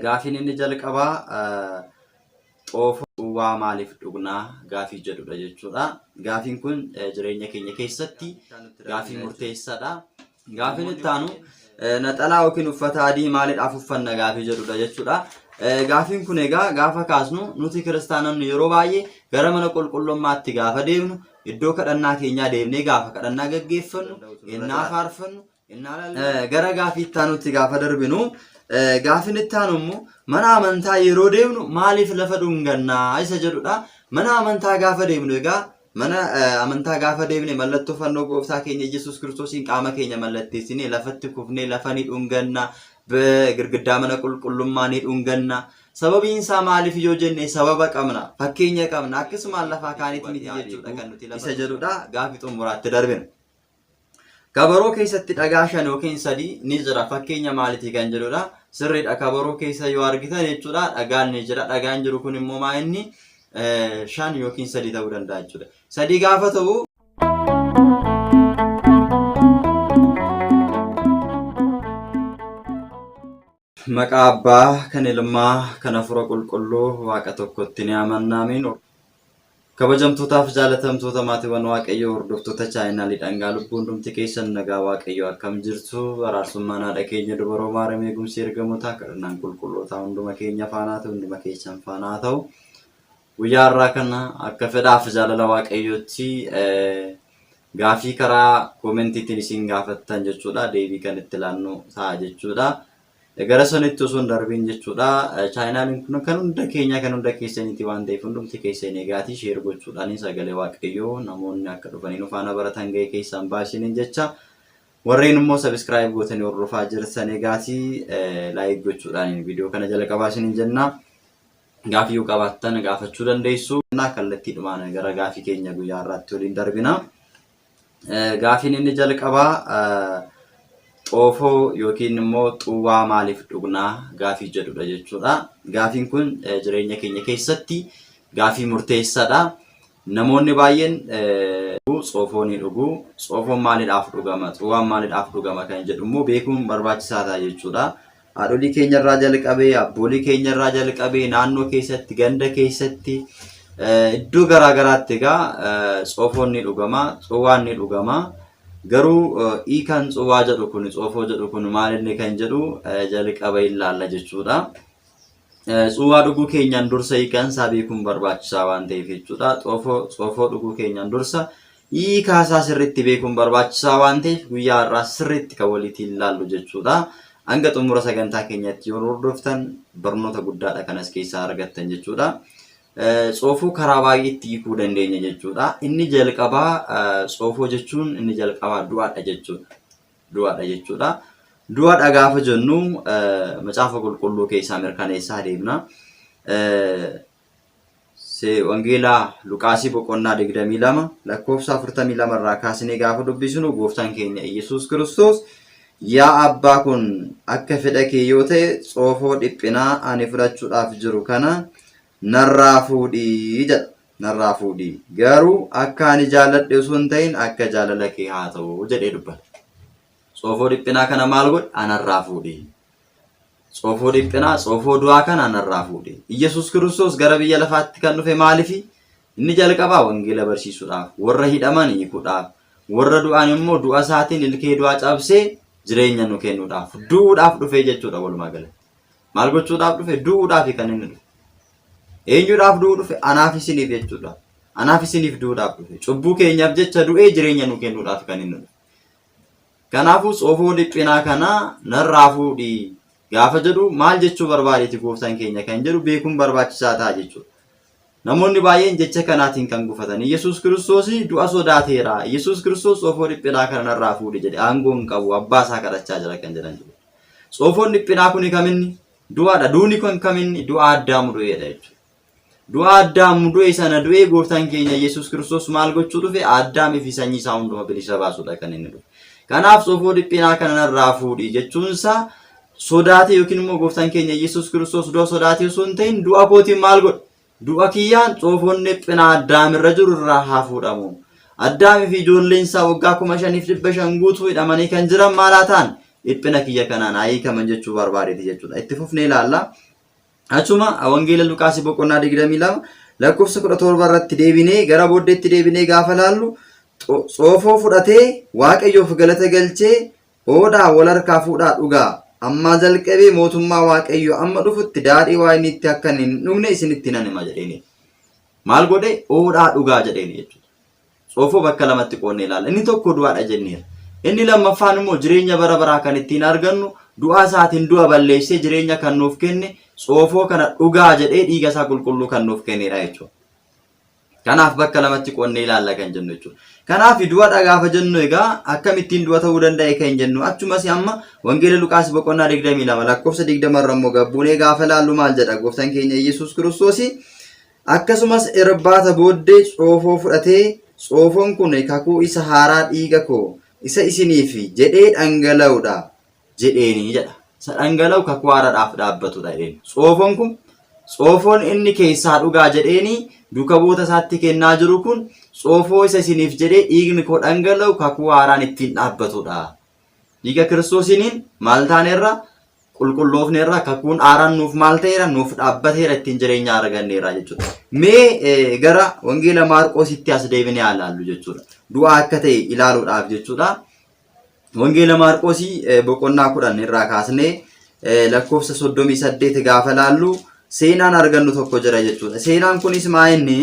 Gaafiin inni jalqabaa xoofoo xuwwaa maaliif dhugnaa gaafii jedhudha jechuudha. Gaafiin kun jireenya keenya keessatti gaafii murteessaadha. Gaafiin itti aanu naxalaa yookiin uffata adii maaliidhaaf uffanna gaafii jedhudha jechuudha. Gaafiin kun egaa gaafa kaasnu nuti kiristaanonni yeroo baay'ee gara mana qulqullummaatti gaafa deemnu iddoo kadhannaa keenyaa deemnee gaafa kadhannaa gaggeeffannu, ennaa faarfannu, Gara gaafii itti aanutti gaafa darbinu gaafiin itti aanu immoo mana amantaa yeroo deemnu maaliif lafa dhungannaa isa jedhudha. Mana amantaa gaafa deemnu egaa mana amantaa gaafa deemne mallattoo fannoo gooftaa keenya Yesuus Kiristoosiin qaama keenya mallatteessinee lafatti kufnee lafa ni dhunganna girgiddaa mana qulqullummaa ni dhunganna. Sababiin isaa maaliif yoo jenne sababa qabna fakkeenya qabna akkasumaan lafaa kaanitti miti jechuudha kan nuti isa jedhudha gaafii xumuraatti darbinu. Kabaroo keessatti dhagaa 5 yookiin 3 ni jira. Fakkeenya maalitii kan jedhudha. Sirriidha. Kabaroo keessa yoo argitan jechuudha dhagaan ni jira. Dhagaan jiru kun immoo maa inni 5 yookiin 3 ta'uu danda'a jechuudha. 3 gaafa ta'u Maqaa Abbaa, kan Ilmaa, kan Hafuura Qulqulluu, Waaqa tokkotti ni amanna. Ameen. Kabajamtootaaf jaalatamtoota maatiiwwan Waaqayyoo hordoftoota chaayinaalii dhangaa lubbuu hundumti keessan nagaa Waaqayyoo akkam jirtu araarsummaan haadha keenya dubaroo Maariyaam eegumsi ergamootaa kadhannaan qulqullootaa hunduma keenya faanaa ta'u hunduma keessan faanaa ta'u. Guyyaa har'aa kana akka fedhaaf jaalala Waaqayyootti gaafii karaa koomentiitiin isin gaafattan jechuudha. Deebii kan itti laannu ta'a jechuudha. Gara sanitti osoo hin darbiin jechuudha. Chaayinaaliin kun kan hunda keenyaa kan hunda keessaniiti waan ta'eef hundumti keessan eegaatii sheer gochuudhaan sagalee Waaqayyoo namoonni akka dhufanii nu faana baratan gahee keessan baasiniin jecha. Warreen immoo sabiskiraayib gootanii hordofaa jirtan eegaatii laayik gochuudhaan viidiyoo kana jalqabaa isiniin jenna. Gaafii yoo qabaattan gaafachuu dandeessu. Kallattiidhumaan gara gaafii keenya guyyaa har'aatti waliin darbina. Gaafiin inni jalqabaa xoofoo yookiin immoo xuwwaa maaliif dhugnaa gaafii jedhudha jechuudha. Gaafiin kun jireenya keenya keessatti gaafii murteessaadha. Namoonni baay'een xoofoo ni dhugu. Xoofoon maaliidhaaf dhugama? Xuwwaan maaliidhaaf dhugama kan jedhu immoo beekuun barbaachisaa ta'a jechuudha. Haadholii keenya irraa jalqabee, abboolii keenya irraa jalqabee, naannoo keessatti, ganda keessatti, iddoo garaa garaatti egaa tsoofoon ni dhugama, tsuwwaan ni dhugama. Garuu hiikaan tsuwwaa jedhu kun, tsoofoo jedhu kun maal inni kan jedhu jalqaba ilaalla jechuudha. Tsuwwaa dhuguu keenyaan dursa hiikaan isaa beekuun barbaachisaa waan ta'eef jechuudha. Tsoofoo dhuguu keenyaan dursa hiikaa isaa sirriitti beekuun barbaachisaa waan ta'eef guyyaa har'aa sirriitti kan waliitiin ilaallu jechuudha. Hanga xumura sagantaa keenyatti yoo hordoftan barnoota guddaadha kan as keessaa argattan jechuudha. Tsoofoo karaa baay'eetti hiikuu dandeenya jechuudha. Inni jalqabaa tsoofoo jechuun inni jalqabaa du'aadha jechuudha. Du'aadha jechuudha. Du'aadha gaafa jennu macaafa qulqulluu keessaa mirkaneessaa deemna. Wangeelaa Luqaasii boqonnaa 22 lakkoofsa 42 irraa kaasnee gaafa dubbisnu gooftaan keenya Iyyasuus Kiristoos yaa abbaa kun akka fedha kee yoo ta'e xoofoo dhiphinaa ani fudhachuudhaaf jiru kana narraa fuudhii jedha. Narraa fuudhii garuu akka ani jaalladhe osoo hin ta'in akka jaalala kee haa ta'u jedhee dubbata. Xoofoo dhiphinaa kana maal godhe anarraa fuudhii. Tsoofoo dhiphinaa, tsoofoo du'aa kana narraa fuudhi. Iyyasuus Kiristoos gara biyya lafaatti kan dhufe maalifi? Inni jalqabaa wangeela barsiisuudhaaf, warra hidhaman hiikuudhaaf, warra du'an immoo du'a isaatiin ilkee du'aa cabsee jireenya nu kennuudhaaf, du'uudhaaf dhufe jechuudha walumaa galatti. Maal gochuudhaaf dhufe? Du'uudhaaf kan inni dhufe. Eenyuudhaaf du'uu dhufe? Anaaf isiniif jechuudha. Anaaf isiniif du'uudhaaf dhufe. Cubbuu keenyaaf jecha du'ee jireenya nu kennuudhaaf kan inni dhufe. Kanaafuu tsoofoo dhiphinaa kana narraa fuudhi gaafa jedhu maal jechuu barbaadeeti gooftaan keenya kan jedhu beekuun barbaachisaa ta'a jechuudha. Namoonni baay'een jecha kanaatiin kan gufatan Yesuus Kiristoos du'a sodaateera. Yesuus Kiristoos tsoofoo dhiphinaa kana narraa fuudhi jedhe aangoo hin qabu abbaa isaa kadhachaa jira kan jedhan jiru. Tsoofoon dhiphinaa kuni kaminni du'aadha. Duuni kun kaminni du'a Addaamu du'eedha jechuudha. Du'a Addaam du'e sana du'ee gooftaan keenya Yesuus Kiristoos maal gochuu dhufe? Addaamii fi sanyii isaa hunduma bilisa baasuudha kan inni dhufe. Kanaaf xoofoo dhiphinaa kana narraa fuudhi jechuunsaa sodaatee yookiin immoo gooftaan keenya Yesuus Kiristoos du'a sodaatee osoo hin ta'in du'a kootiin maal godhe? Du'a kiyyaan xoofoon dhiphinaa Addaam irra jiru irraa haa fuudhamu. Addaamii fi ijoolleen isaa waggaa 5,500 guutuu hidhamanii kan jiran maal haa ta'an? dhiphina kiyya kanaan haa hiikaman jechuu barbaadeeti jechuudha. Itti fufnee ilaalla. Achuma Wangeela Luqaasii boqonnaa 22 lakkoofsa 17 irratti deebinee gara booddeetti deebinee gaafa laallu xoofoo fudhatee Waaqayyoof galata galchee oodhaa wal harkaa fuudhaa dhugaa ammaa jalqabee mootummaa Waaqayyoo amma dhufutti daadhii waayiniitti akka hin dhugne isinitti nan hima jedheeni. Maal godhe oodhaa dhugaa jedheeni jechuudha. Xoofoo bakka lamatti qoodnee ilaalla. Inni tokko du'aadha jenneera. Inni lammaffaan immoo jireenya bara baraa kan ittiin argannu du'aa isaatiin du'a balleessee jireenya kan nuuf kenne xoofoo kana dhugaa jedhee dhiiga isaa qulqulluu kan nuuf kennedha jechuudha. Kanaaf bakka lamatti qoodnee ilaalla kan jennu jechuudha. Kanaaf du'adha gaafa jennu egaa akkamittiin du'a ta'uu danda'e kan jennu achumas amma Wangeela Luqaas boqonnaa 22 lakkoofsa 20 irra immoo gabbuunee gaafa ilaallu maal jedha gooftaan keenya Yesuus Kiristoos Akkasumas irbaata booddee xoofoo fudhatee, Xoofoon kun kakuu isa haaraa dhiiga koo isa isiniif jedhee dhangala'u dha jedheeni jedha. Isa dhangala'u kakuu haaraadhaaf dhaabbatu dha jedheen. Xoofoon kun xoofoon inni keessaa dhugaa jedheeni duuka bu'oota isaatti kennaa jiru kun xoofoo isa isiniif jedhee dhiigni koo dhangala'u kakuu haaraan ittiin dhaabbatu dha. Dhiiga Kiristoosiiniin maal taaneerra? Qulqulloofneerra. Kakuun haaraan nuuf maal ta'eera? Nuuf dhaabbateera ittiin jireenya arganneerra jechuudha. Mee gara Wangeela Maarqoositti as deebinee haa ilaallu jechuudha. Du'aa akka ta'e ilaaluudhaaf jechuudha. Wangeela Maarqoosii boqonnaa 10 irraa kaasnee lakkoofsa 38 gaafa ilaallu seenaan argannu tokko jira jechuudha. Seenaan kunis maa inni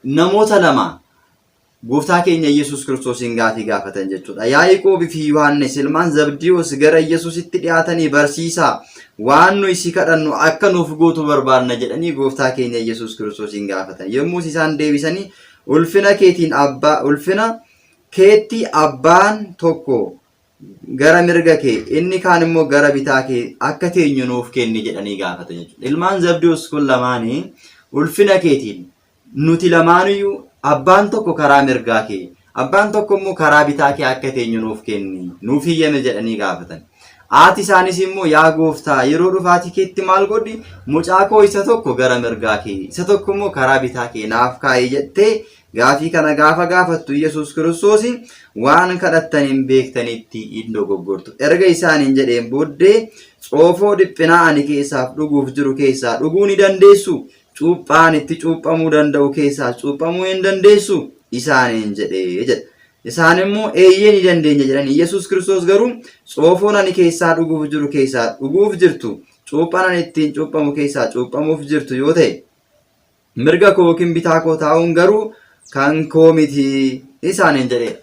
namoota lama Gooftaa keenya Iyyasuus Kiristoosiin gaafii gaafatan jechuudha. Yaa'iqoob fi Yohaannis ilmaan Zabdiyoos gara Iyyasuusitti dhiyaatanii barsiisaa waan nuyi si kadhannu akka nuuf gootu barbaanna jedhanii Gooftaa keenya Iyyasuus Kiristoosiin gaafatan. Yommus isaan deebisanii ulfina keetiin abbaa ulfina keetti abbaan tokko gara mirga kee inni kaan immoo gara bitaa kee akka teenyu nuuf kenni jedhanii gaafatan jechuudha. Ilmaan Zabdiyoos kun lamaanii ulfina keetiin Nuti lamaanuyyuu abbaan tokko karaa mirgaa kee, abbaan tokko immoo karaa bitaa kee akka teenyu nuuf kenni, nuuf hiyyame jedhanii gaafatan. Haati isaanis immoo yaa gooftaa yeroo dhufaatii keetti maal godhi mucaa koo isa tokko gara mirgaa kee isa tokko immoo karaa bitaa kee naaf kaa'i jettee gaafii kana gaafa gaafattu Yesuus Kiristoos waan kadhattan hin beektanitti hin dogoggortu. Erga isaaniin jedheen booddee xoofoo dhiphinaa ani keessaaf dhuguuf jiru keessaa dhuguu ni dandeessu. Cuuphaan itti cuuphamuu danda'u keessaas cuuphamuu hin dandeessu isaaniin jedhe jedha. Isaan immoo eeyyee ni dandeenya jedhan. Yesuus Kiristoos garuu xoofoon ani keessaa dhuguuf jiru keessaa dhuguuf jirtu, cuuphaan ani ittiin cuuphamu keessaa cuuphamuuf jirtu yoo ta'e, mirga koo yookiin bitaa koo taa'uun garuu kan koo miti isaaniin jedheera.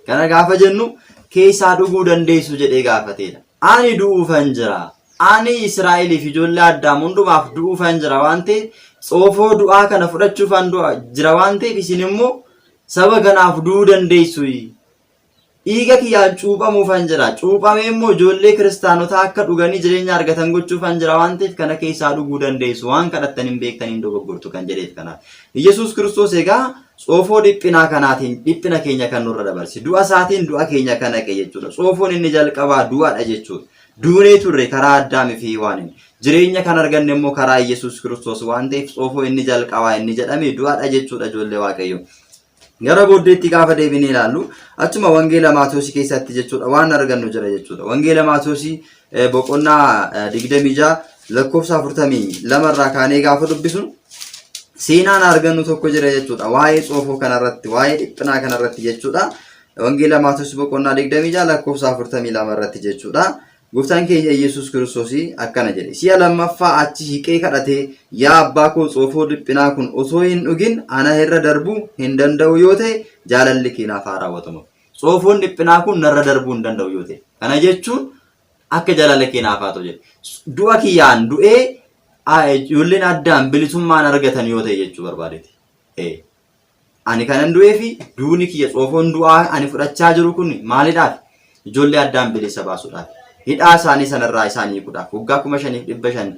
Kana gaafa jennu keessaa dhuguu dandeessu jedhee gaafateera. Ani du'uufan jira. Ani Israa'eliif ijoollee Addaam hundumaaf du'uufan jira waan ta'eef xoofoo du'aa kana fudhachuufan du'a jira waan ta'eef isin immoo saba kanaaf du'uu dandeessu. Dhiiga kiyyaan cuuphamuufan jira. Cuuphamee immoo ijoollee kiristaanotaa akka dhuganii jireenya argatan gochuufan jira waan ta'eef kana keessaa dhuguu dandeessu. Waan kadhattan hin beektan hin dogoggortu kan jedheef kanaaf. Yesuus Kiristoos egaa Xoofoo dhiphinaa kanaatiin dhiphina keenya kan nurra dabarse. Du'a isaatiin du'a keenya kan haqe jechuudha. Xoofoon inni jalqabaa du'adha jechuudha. Duunee turre karaa Addaamii fi Hewaaniin. Jireenya kan arganne immoo karaa Yesuus Kiristoos waan ta'eef xoofoo inni jalqabaa inni jedhame du'adha jechuudha ijoollee Waaqayyoo. Gara booddeetti gaafa deebinee ilaallu achuma Wangeela Maatewosii keessatti jechuudha waan argannu jira jechuudha. Wangeela Maatewosii boqonnaa 26 lakkoofsa 42 irraa kaanee gaafa dubbisnu seenaan argannu tokko jira jechuudha. Waa'ee xoofoo kanarratti, waa'ee dhiphinaa kanarratti jechuudha. Wangeela Maatewos boqonnaa 26 lakkoofsa 42 irratti jechuudha. Gooftaan keenya Yesuus Kiristoos akkana jedhe. Si'a lammaffaa achi hiqee kadhatee, yaa abbaa koo xoofoo dhiphinaa kun osoo hin dhugin ana irra darbuu hin danda'u yoo ta'e jaalalli kee naaf haa raawwatamu. Xoofoon dhiphinaa kun narra darbuu hin danda'u yoo ta'e. Kana jechuun akka jaalala kee naaf haa ta'u jedhe. Du'a kiyyaan du'ee ijoolleen addaan bilisummaan argatan yoo ta'e jechuu barbaadeeti. Ani kanan du'ee fi duuni kiyya xoofoon du'aa ani fudhachaa jiru kun maalidhaaf? Ijoollee addaan bilisa baasuudhaaf. Hidhaa isaanii sanarraa isaan hiikuudhaaf. Waggaa 5500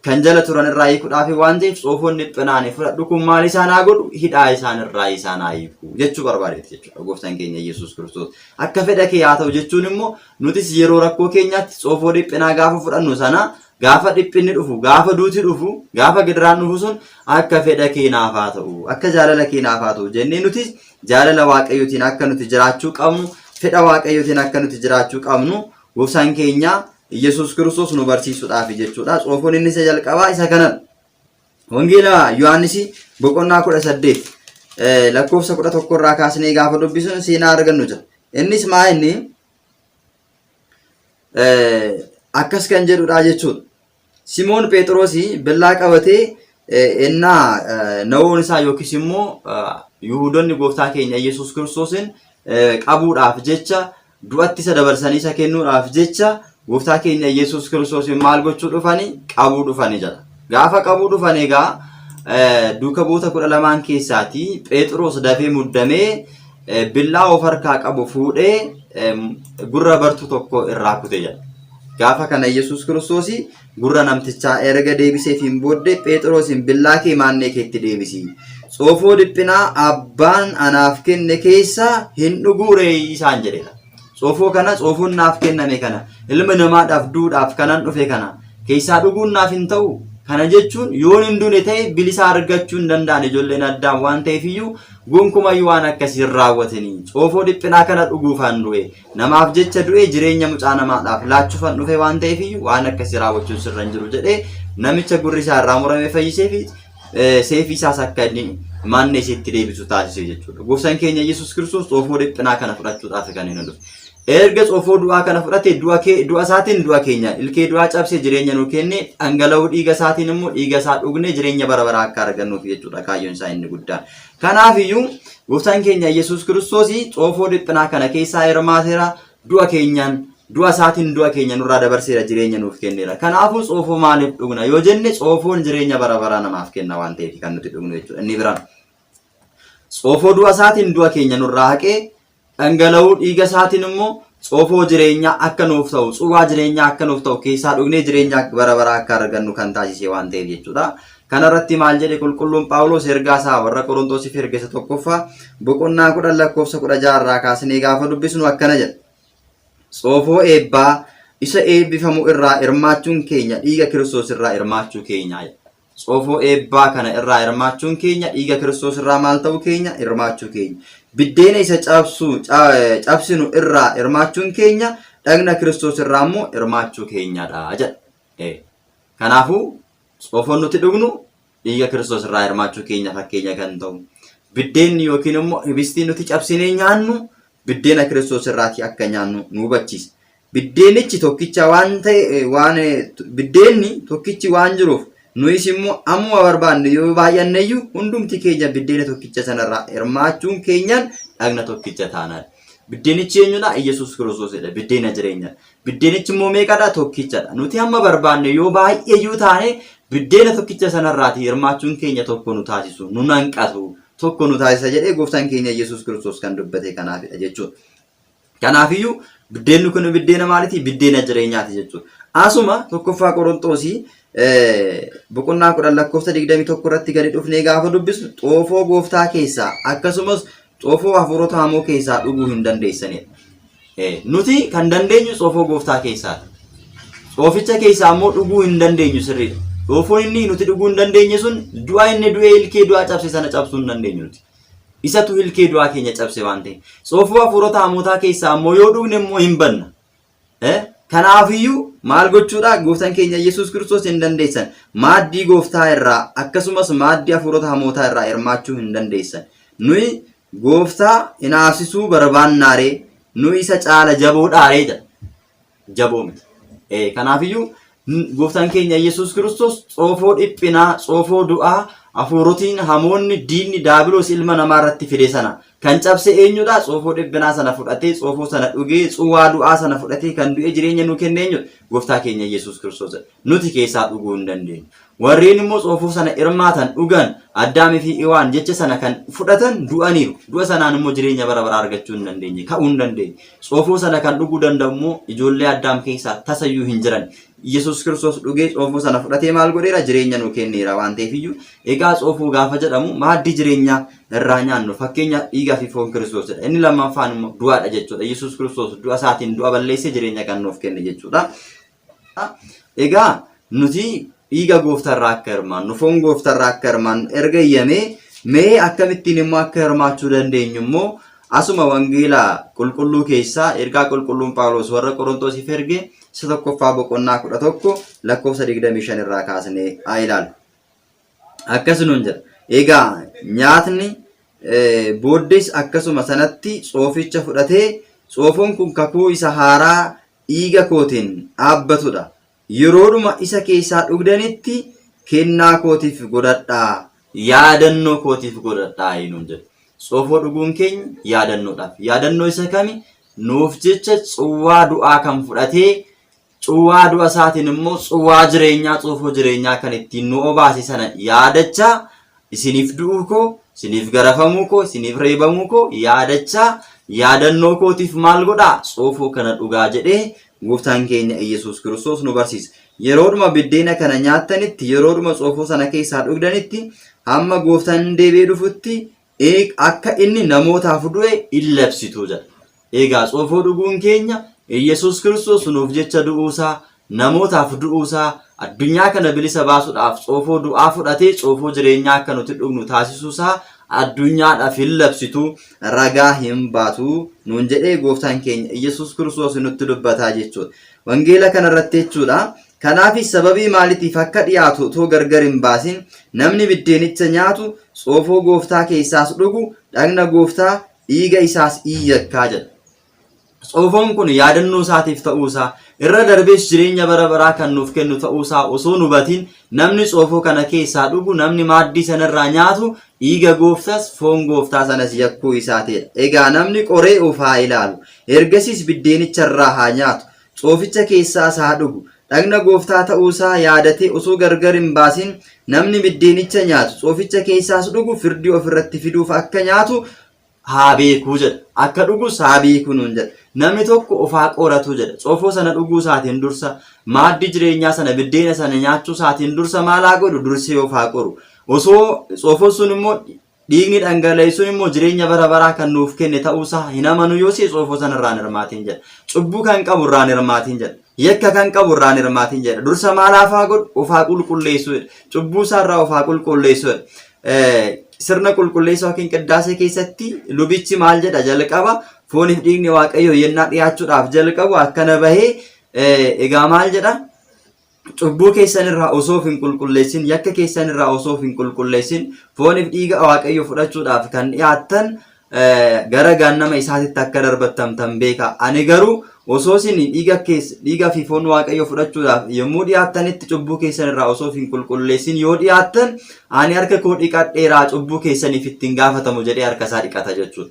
kan jala turan irraa hiikuudhaaf waan ta'eef xoofoon dhiphinaa ani fudhadhu kun maal isaan haa godhu? Hidhaa isaan irraa isaan haa hiiku jechuu barbaadeeti jechuudha gooftaan keenya Yesuus Kiristoos. Akka fedha kee haa ta'u jechuun immoo nutis yeroo rakkoo keenyaatti xoofoo dhiphinaa gaafa fudhannu sana gaafa dhiphinni dhufu, gaafa duuti dhufu, gaafa gidiraan dhufu sun akka fedha kee naaf haa ta'u, akka jaalala kee naaf haa ta'u jennee nutis jaalala Waaqayyootiin akka nuti jiraachuu qabnu fedha Waaqayyootiin akka nuti jiraachuu qabnu gooftaan keenya Iyyasuus Kiristoos nu barsiisuudhaaf jechuudha. Xoofoon inni isa jalqabaa isa kanadha. Wangeela Yohaannis boqonnaa 18 lakkoofsa 11 irraa kaasnee gaafa dubbisnu seenaa argannu jira. Innis maa inni akkas kan jedhudha jechuudha. Simoon Phexros billaa qabatee ennaa na'oon isaa yookiis immoo Yihuudonni gooftaa keenya Yesuus Kiristoosin qabuudhaaf jecha du'atti isa dabarsanii isa kennuudhaaf jecha gooftaa keenya Yesuus Kiristoosin maal gochuu dhufani qabuu dhufani jedha. Gaafa qabuu dhufan egaa duuka bu'oota 12n keessaatii Phexros dafee muddamee billaa of harkaa qabu fuudhee gurra bartuu tokko irraa kute jedha. Gaafa kana Yesuus Kiristoos gurra namtichaa erga deebiseefiin booddee Phexrosiin billaa kee maannee keetti deebisi. Xoofoo dhiphinaa abbaan anaaf kenne keessaa hin dhuguu ree isaan jedheera. Xoofoo kana xoofoon naaf kenname kana ilma namaadhaaf duudhaaf kanan dhufe kana keessaa dhuguun naaf hin ta'u. Kana jechuun yoon hin duune ta'e bilisa argachuu hin danda'an ijoolleen addaam waan ta'eef iyyuu gonkumayyuu waan akkasii hin raawwatini. Xoofoo dhiphinaa kana dhuguufaan du'e. Namaaf jecha du'ee jireenya mucaa namaadhaaf laachuufan dhufe waan ta'eef iyyuu waan akkasii raawwachuun sirra hin jiru jedhee namicha gurri isaa irraa murame fayyisee fi seefii isaas akka inni manna isheetti deebisu taasise jechuudha. Gooftaan keenya Yesuus Kiristoos xoofoo dhiphinaa kana fudhachuudhaaf kan inni dhufe. Erga xoofoo du'aa kana fudhate du'a kee du'a isaatiin du'a keenya ilkee du'aa cabsee jireenya nuu kenne dhangala'uu dhiiga isaatiin immoo dhiiga isaa dhugne jireenya bara baraa akka argannuuf jechuudha kaayyoon isaa inni guddaan. Kanaaf iyyuu gooftaan keenya Yesuus Kiristoos xoofoo dhiphinaa kana keessaa hirmaateera du'a keenyaan du'a isaatiin du'a keenya nurraa dabarseera jireenya nuuf kenneera. Kanaafuu xoofoo maaliif dhugna yoo jenne xoofoon jireenya bara baraa namaaf kenna waan ta'eef kan nuti dhugnu jechuudha. Inni biraan xoofoo du'a isaatiin du'a keenya nurraa haqee Dhangala'uu dhiiga isaatiin immoo xoofoo jireenyaa akka nuuf ta'u, tsuwaa jireenyaa akka nuuf ta'u keessaa dhugnee jireenya bara baraa akka argannu kan taasise waan ta'eef jechuudha. Kana irratti maal jedhe qulqulluun Phaawulos ergaa isaa warra Qorontoosiif erge isa tokkoffaa boqonnaa 10 lakkoofsa 16 irraa kaasnee gaafa dubbisnu akkana jedha. Xoofoo eebbaa isa eebbifamu irraa hirmaachuun keenya dhiiga Kiristoos irraa hirmaachuu keenya jedha. Xoofoo eebbaa kana irraa hirmaachuun keenya dhiiga Kiristoos irraa maal ta'uu keenya? Hirmaachuu keenya. Biddeena isa cabsu, cabsinu irraa hirmaachuun keenya dhagna Kiristoos irraa immoo hirmaachuu keenyadha jedha. Kanaafuu xoofoon nuti dhugnu dhiiga Kiristoos irraa hirmaachuu keenya fakkeenya kan ta'u. Biddeenni yookiin immoo hibistiin nuti cabsinee nyaannu biddeena Kiristoos irraatii akka nyaannu nu hubachiisa. Biddeenichi tokkicha waan ta'e waan biddeenni tokkichi waan jiruuf nuyis immoo ammuma barbaanne yoo baay'anne iyyuu hundumti keenya biddeena tokkicha sanarraa hirmaachuun keenyaan dhagna tokkicha taanaan. Biddeenichi eenyudha? Iyyasuus Kiristoosidha. Biddeena jireenya. Biddeenichi immoo meeqadha? Tokkichadha. Nuti hamma barbaanne yoo baay'eeyyuu taane biddeena tokkicha sanarraati hirmaachuun keenya tokko nu taasisu, nu nanqatu, tokko nu taasisa jedhee gooftaan keenya Iyyasuus Kiristoos kan dubbate kanaafidha jechuudha. Kanaafiyyuu biddeenni kun biddeena maaliiti? Biddeena jireenyaati jechuudha. Asuma tokkoffaa Qoronxoosii boqonnaa 10 lakkoofsa 21 irratti gadi dhufnee gaafa dubbisnu xoofoo gooftaa keessaa akkasumas xoofoo hafuurota hamoo keessaa dhuguu hin dandeessanidha. Nuti kan dandeenyu xoofoo gooftaa keessaati. Xooficha keessaa immoo dhuguu hin dandeenyu sirriidha. Xoofoon inni nuti dhuguu hin dandeenye sun du'a inni du'ee ilkee du'aa cabse sana cabsuu hin dandeenyu nuti. Isatu ilkee du'aa keenya cabse waan ta'eef. Xoofoo hafuurota hamootaa keessaa immoo yoo dhugne immoo hin banna. Kanaafiyyuu maal gochuudha? Gooftaan keenya Yesuus Kiristoos hin dandeessan. Maaddii gooftaa irraa akkasumas maaddii hafuurota hamootaa irraa hirmaachuu hin dandeessan. Nuyi gooftaa hinaafsisuu barbaannaaree nuyi isa caala jaboodhaaree jedha. Jaboo miti. Kanaafiyyuu gooftaan keenya Yesuus Kiristoos xoofoo dhiphinaa, xoofoo du'aa, hafuurotiin hamoonni diinni daabiloos ilma namaa irratti fide sana kan cabse eenyudha? Xoofoo dhiphinaa sana fudhatee, xoofoo sana dhugee, tsuwaa du'aa sana fudhatee kan du'e jireenya nu kenne eenyudha? Gooftaa keenya Yesuus Kiristoos. Nuti keessaa dhuguu hin dandeenyu. Warreen immoo xoofoo sana hirmaatan, dhugan, Addaamii fi Iwaan jecha sana kan fudhatan du'aniiru. Du'a sanaan immoo jireenya bara baraa argachuu hin dandeenye, ka'uu hin dandeenye. Xoofoo sana kan dhuguu danda'u immoo ijoollee Addaam keessaa tasayyuu hin jiran. Yesuus Kiristoos dhugee xoofoo sana fudhatee maal godheera? Jireenya nuu kenneera waan ta'eef iyyuu. Egaa xoofoo gaafa jedhamu maaddii jireenyaa irraa nyaannu fakkeenya dhiigaa fi foon Kiristoosidha. Inni lammaffaan immoo du'aadha jechuudha. Yesuus Kiristoos du'a isaatiin du'a balleessee jireenya kan nuuf kenne jechuudha. Egaa nuti dhiiga gooftarraa akka hirmaannu, foon gooftarraa akka hirmaannu erga iyyamee mee akkamittiin immoo akka hirmaachuu dandeenyu immoo Asuma wangeela qulqulluu keessaa ergaa qulqulluun Phaawulos warra Qorontoosiif erge isa tokkoffaa boqonnaa 11 lakkoofsa 25 irraa kaasnee haa ilaallu. Akkas nuun jedha. Egaa nyaatni booddees akkasuma sanatti tsooficha fudhatee tsoofoon kun kakuu isa haaraa dhiiga kootiin dhaabbatudha. Yeroodhuma isa keessaa dhugdanitti kennaa kootiif godhadhaa, yaadannoo kootiif godhadhaa nuun jedha. Tsoofoo dhuguun keenya yaadannoodhaaf. Yaadannoo isa kami? Nuuf jecha tsuwwaa du'aa kan fudhatee cuwwaa du'a isaatiin immoo tsuwwaa jireenyaa tsoofoo jireenyaa kan ittiin nu obaase sana yaadachaa isiniif du'uu koo, isiniif garafamuu koo, isiniif reebamuu koo yaadachaa yaadannoo kootiif maal godhaa? Tsoofoo kana dhugaa jedhee Gooftaan keenya Iyyasuus Kiristoos nu barsiisa. Yeroodhuma biddeena kana nyaattanitti, yeroodhuma tsoofoo sana keessaa dhugdanitti, hamma gooftaan deebi'ee dhufutti akka inni namootaaf du'e in labsitu jedha. Egaa tsoofoo dhuguun keenya Iyyasuus Kiristoos nuuf jecha du'uusaa, namootaaf du'uusaa, addunyaa kana bilisa baasuudhaaf tsoofoo du'aa fudhatee tsoofoo jireenyaa akka nuti dhugnu taasisuusaa addunyaadhaaf hin labsitu, ragaa hin baatu nuun jedhee gooftaan keenya Iyyasuus Kiristoos nutti dubbataa jechuudha. Wangeela kanarratti jechuudha. Kanaafis sababii maaliitiif akka dhiyaatu otoo gargar hin baasin namni biddeenicha nyaatu tsoofoo gooftaa keessaas dhugu dhagna gooftaa dhiiga isaas in yakkaa jedha. Tsoofoon kun yaadannoo isaatiif ta'uusaa, irra darbees jireenya bara baraa kan nuuf kennu ta'uusaa osoo hin hubatin namni tsoofoo kana keessaa dhugu, namni maaddii sanarraa nyaatu dhiiga gooftaas foon gooftaa sanas yakkuu isaatiidha. Egaa namni qoree of haa ilaalu. Ergasiis biddeenicha irraa haa nyaatu. Tsooficha keessaas haa dhugu. Dhagna gooftaa ta'uusaa yaadatee osoo gargar hin baasin namni biddeenicha nyaatu, tsooficha keessaas dhugu firdii ofirratti fiduuf akka nyaatu haa beekuu jedha. Akka dhugus haa beekuu nuun jedha. Namni tokko of haa qoratu jedha. Tsoofoo sana dhuguu isaatiin dursa, maaddii jireenyaa sana, biddeena sana nyaachuu isaatiin dursa maal haa godhu? Dursee of haa qoru. Osoo tsoofoon sun immoo dhiigni dhangala'e sun immoo jireenya bara baraa kan nuuf kenne ta'uusaa hin amanu yoo ta'e tsoofoo sana irraa hin hirmaatiin jedha. Cubbuu kan qabu irraa hin hirmaatiin jedha. Yakka kan qabu irraa hin hirmaatiin jedha. Dursa maal haa godhu? Of haa qulqulleessu jedha. Cubbuu isaa irraa of haa qulqulleessu jedha. Sirna qulqulleessuu yookiin qiddaasee keessatti lubichi maal jedha jalqaba fooniif dhiigni waaqayyoo yennaa dhiyaachuudhaaf jalqabu akkana bahee egaa maal jedha cubbuu keessan irraa osoo of hin qulqulleessin yakka keessan irraa osoo of hin qulqulleessin fooniif dhiiga waaqayyoo fudhachuudhaaf kan dhiyaattan gara gaannama isaatitti akka darbattamtan beeka. Ani garuu osoo isin dhiiga keessa dhiiga fi foon Waaqayyoo fudhachuudhaaf yommuu dhiyaattanitti cubbuu keessan irraa osoo of hin qulqulleessin yoo dhiyaattan ani harka koo dhiqadheeraa cubbuu keessaniif ittiin gaafatamu jedhee harka isaa dhiqata jechuudha.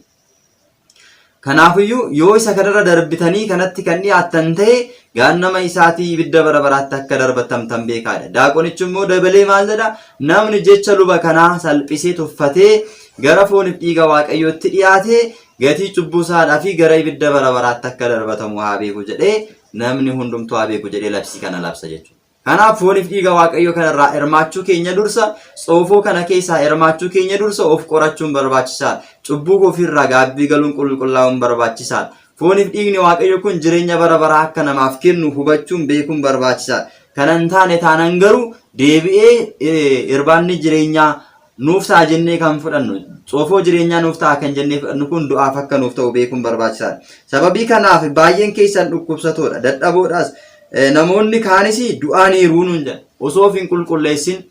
Kanaafiyyuu yoo isa kanarra darbitanii kanatti kan dhiyaattan ta'e gaannama isaatii ibidda bara baraatti akka darbatamtan beekaadha. Daaqonichi immoo dabalee maal jedha? Namni jecha luba kanaa salphisee tuffatee gara fooniif dhiiga Waaqayyootti dhiyaate gatii cubbuu isaadhaa fi gara ibidda bara baraatti akka darbatamu haa beeku jedhee namni hundumtuu haa beeku jedhee labsii kana labsa jechuudha. Kanaaf fooniif dhiiga Waaqayyoo kanarraa hirmaachuu keenya dursa, tsoofoo kana keessaa hirmaachuu keenya dursa of qorachuun barbaachisaadha. Cubbuu ofiirraa gaabbii galuun qulqullaa'uun barbaachisaadha. Fooniif dhiigni Waaqayyoo kun jireenya bara baraa akka namaaf kennu hubachuun beekuun barbaachisaadha. Kana hin taane taanan garuu deebi'ee irbaanni jireenyaa nuuf ta'a jennee kan fudhannu, tsoofoo jireenyaa nuuf ta'a kan jennee fudhannu kun du'aaf akka nuuf ta'u beekuun barbaachisaadha. Sababii kanaaf baay'een keessan dhukkubsatoodha, dadhaboodhaas. Namoonni kaanis du'aniiru nuun jedha. Osoo of hin qulqulleessin,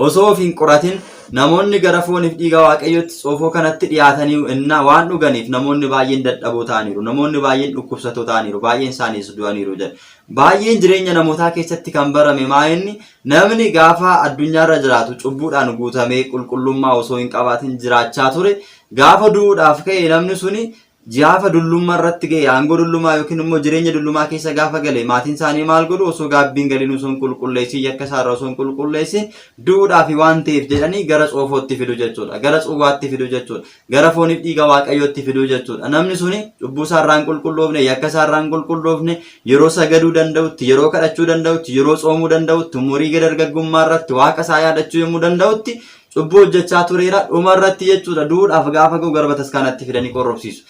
osoo of hin qoratin namoonni gara fooniif dhiiga Waaqayyootti tsoofoo kanatti dhiyaatanii innaa waan dhuganiif namoonni baay'een dadhaboo ta'aniiru, namoonni baay'een dhukkubsatoo ta'aniiru, baay'een isaaniis du'aniiru jedha. Baay'een jireenya namootaa keessatti kan barame maa inni namni gaafa addunyaarra jiraatu cubbuudhaan guutamee qulqullummaa osoo hin qabaatin jiraachaa ture gaafa du'uudhaaf ka'e namni suni Gaafa dullummaa irratti ga'e aangoo dullumaa yookiin immoo jireenya dullumaa keessa gaafa gale maatiin isaanii maal godhu osoo gaabbiin galiin osoo hin qulqulleessin yakka isaarra osoo hin qulqulleessin du'uudhaaf waan ta'eef jedhanii gara tsoofootti fidu jechuudha. Gara tsuwwaatti fidu jechuudha. Gara fooniif dhiiga waaqayyootti fidu jechuudha. Namni suni cubbuu isaarraa hin qulqulloofne yakka isaarraa hin qulqulloofne yeroo sagaduu danda'utti yeroo kadhachuu danda'utti yeroo tsoomuu danda'utti umurii dargaggummaa irratti waaqa isaa yaadachuu yommuu danda'utti Cubbuu hojjechaa tureera dhuma irratti jechuudha du'uudhaaf gaafa ga'u gara bataskaanaatti fidanii qorrobsiisu.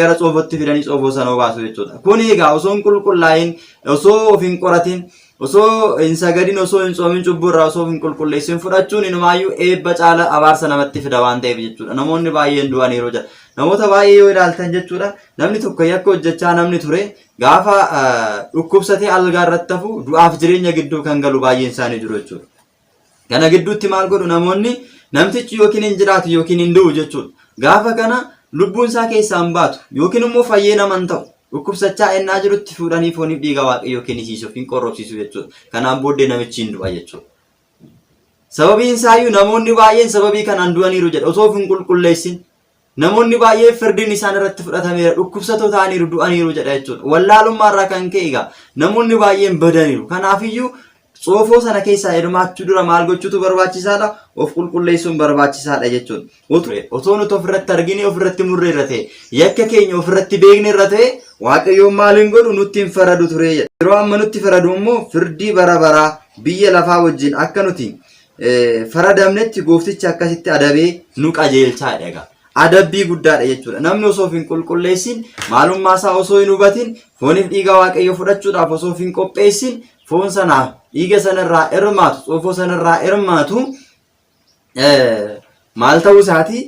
Gara tsoofotti fidanii tsoofoo sana obaasu jechuudha. Kun egaa osoo hin qulqullaa'in, osoo of hin qoratin, osoo hin sagadin, osoo hin tsoomin cubbuu irraa osoo of hin qulqulleessin fudhachuun inumaayyuu eebba caala abaarsa namatti fida waan ta'eef jechuudha. Namoonni baay'een du'aniiru jedha. Namoota baay'ee yoo ilaaltan jechuudha namni tokko yakka hojjechaa namni ture gaafa dhukkubsatee algaa irratti hafu du'aaf jireenya gidduu kan galu baay'een isaanii jiru jechuudha. Kana gidduutti maal godhu namoonni namtichi yookiin hin jiraatu yookiin hin du'u jechuudha. Gaafa kana lubbuun isaa keessaa hin baatu yookiin immoo fayyee nama hin ta'u. Dhukkubsachaa ennaa jirutti fuudhanii fooniif dhiiga waaqayyoo kennisiisuuf hin qorrobsiisu jechuudha. Kanaan booddee namichi hin du'a jechuudha. Sababiin isaayyuu namoonni baay'een sababii kanaan du'aniiru jedha osoo of hin qulqulleessin. Namoonni baay'een firdiin isaan irratti fudhatameera dhukkubsatoo ta'aniiru du'aniiru jedha jechuudha. Wallaalummaa irraa kan ka'e egaa namoonni baay'een badaniiru. Kanaafiyyuu xoofoo sana keessaa hirmaachuu dura maal gochuutu barbaachisaadha? Of qulqulleessuun barbaachisaadha jechuudha. Otoo nuti ofirratti argine ofirratti murre irra ta'e yakka keenya ofirratti beekne irra ta'e Waaqayyoon maal hin godhu nutti hin faradu ture jedha. Yeroo amma nutti faradu immoo firdii bara baraa biyya lafaa wajjin akka nuti faradamnetti gooftichi akkasitti adabee nu qajeelchaa jedha egaa. Adabbii guddaadha jechuudha. Namni osoo of hin qulqulleessin maalummaa isaa osoo hin hubatin fooniif dhiiga waaqayyo fudhachuudhaaf osoo of hin qopheessin foon sanaaf dhiiga sanarraa hirmaatu xoofoo sanarraa hirmaatu maal ta'uu isaatii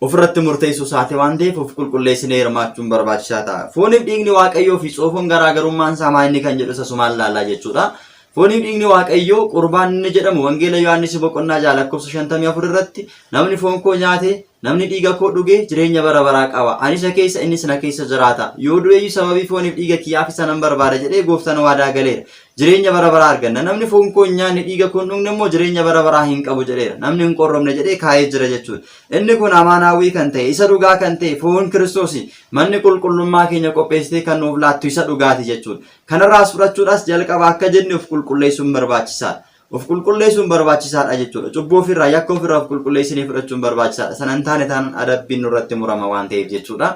ofirratti murteessuu isaati waan ta'eef of qulqulleessinee hirmaachuun barbaachisaa ta'a. Fooniif dhiigni Waaqayyoo fi xoofoon garaagarummaan isaa maa inni kan jedhu isa sumaan laallaa jechuudha. Fooniif dhiigni Waaqayyoo qurbaan inni jedhamu Wangeela Yohaannis boqonnaa 6 lakkoofsa 54 irratti namni foon koo nyaate namni dhiiga koo dhuge jireenya bara baraa qaba. Ani isa keessa innis na keessa jiraata. Yoo du'eyyuu sababii fooniif dhiiga kiyyaaf isa nan barbaada jedhee gooftaan waadaa galeera. Jireenya bara baraa arganna. Namni foon koo hin nyaanne dhiiga koo hin dhugne immoo jireenya bara baraa hin qabu jedheera. Namni hin qorromne jedhee kaa'ee jira jechuudha. Inni kun amaanaawwii kan ta'e, isa dhugaa kan ta'e foon Kiristoosi manni qulqullummaa keenya qopheessitee kan nuuf laattu isa dhugaati jechuudha. Kanarraas fudhachuudhaas jalqaba akka jenne of qulqulleessuun barbaachisaadha. Of qulqulleessuun barbaachisaadha jechuudha. Cubbuu ofirraa yakka ofirraa of qulqulleessinee fudhachuun barbaachisaadha. Sana hin taane taanaan adabbiin nurratti murama waan ta'eef jechuudha.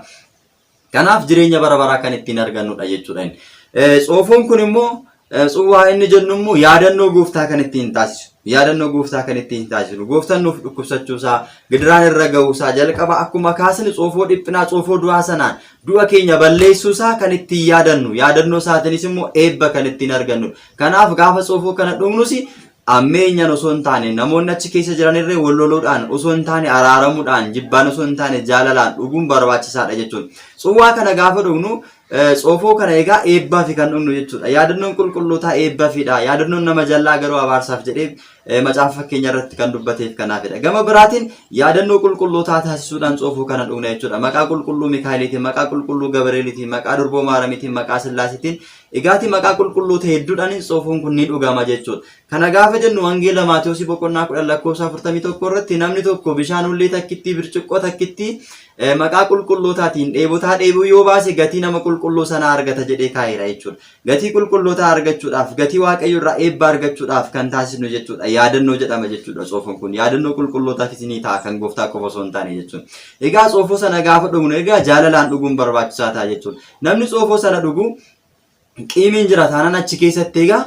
Kanaaf jireenya bara baraa kan ittiin argannudha jechuudha inni. Tsoofoon kun immoo tsuwwaa inni jennu immoo yaadannoo gooftaa kan ittiin taasisu. Yaadannoo gooftaa kan ittiin taasisu. Gooftaan nuuf dhukkubsachuu isaa, gidiraan irra ga'uu isaa jalqaba akkuma kaasni tsoofoo dhiphinaa, tsoofoo du'aa sanaan du'a keenya balleessuu isaa kan ittiin yaadannu. Yaadannoo isaatiinis immoo eebba kan ittiin argannu. Kanaaf gaafa tsoofoo kana dhugnus Ammeenyaan osoo hin taane namoonni achi keessa jiranirree wal loluudhaan osoo hin taane araaramuudhaan jibbaan osoo hin taane jaalalaan dhuguun barbaachisaadha jechuudha. Tsuwwaa kana gaafa dhugnu tsoofoo kana egaa eebbaafi kan dhugnu jechuudha. Yaadannoon qulqullootaa eebbaafidha. Yaadannoon nama jallaa garuu abaarsaaf jedhee macaafa fakkeenya irratti kan dubbateef kanaafidha. Gama biraatiin yaadannoo qulqullootaa taasisuudhaan tsoofoo kana dhugna jechuudha. Maqaa qulqulluu Mikaa'eliitiin, maqaa qulqulluu Gabareeliitiin, maqaa Durboo Maaramiitiin, maqaa Sillaasiitiin Egaati maqaa qulqulloota hedduudhaan tsoofoon kun ni dhugama jechuudha. Kana gaafa jennu Wangeela Maatewosii boqonnaa 10 lakkoofsa 41 irratti namni tokko bishaan hullee takkittii birciqqoo takkittii maqaa qulqullootaatiin dheebotaa dheebuu yoo baase gatii nama qulqulluu sanaa argata jedhee kaa'eera jechuudha. Gatii qulqullootaa argachuudhaaf gatii Waaqayyo irraa eebba argachuudhaaf kan taasisnu jechuudha. Yaadannoo jedhama jechuudha tsoofoon kun. Yaadannoo qulqullootaafis ni ta'a kan gooftaa qofa osoo hin taane jechuudha. Egaa tsoofoo sana gaafa dhugnu egaa jaalalaan dhuguun barbaachisaa ta'a jechuudha. Namni tsoofoo sana dhugu qiimiin jira taanaan achi keessatti egaa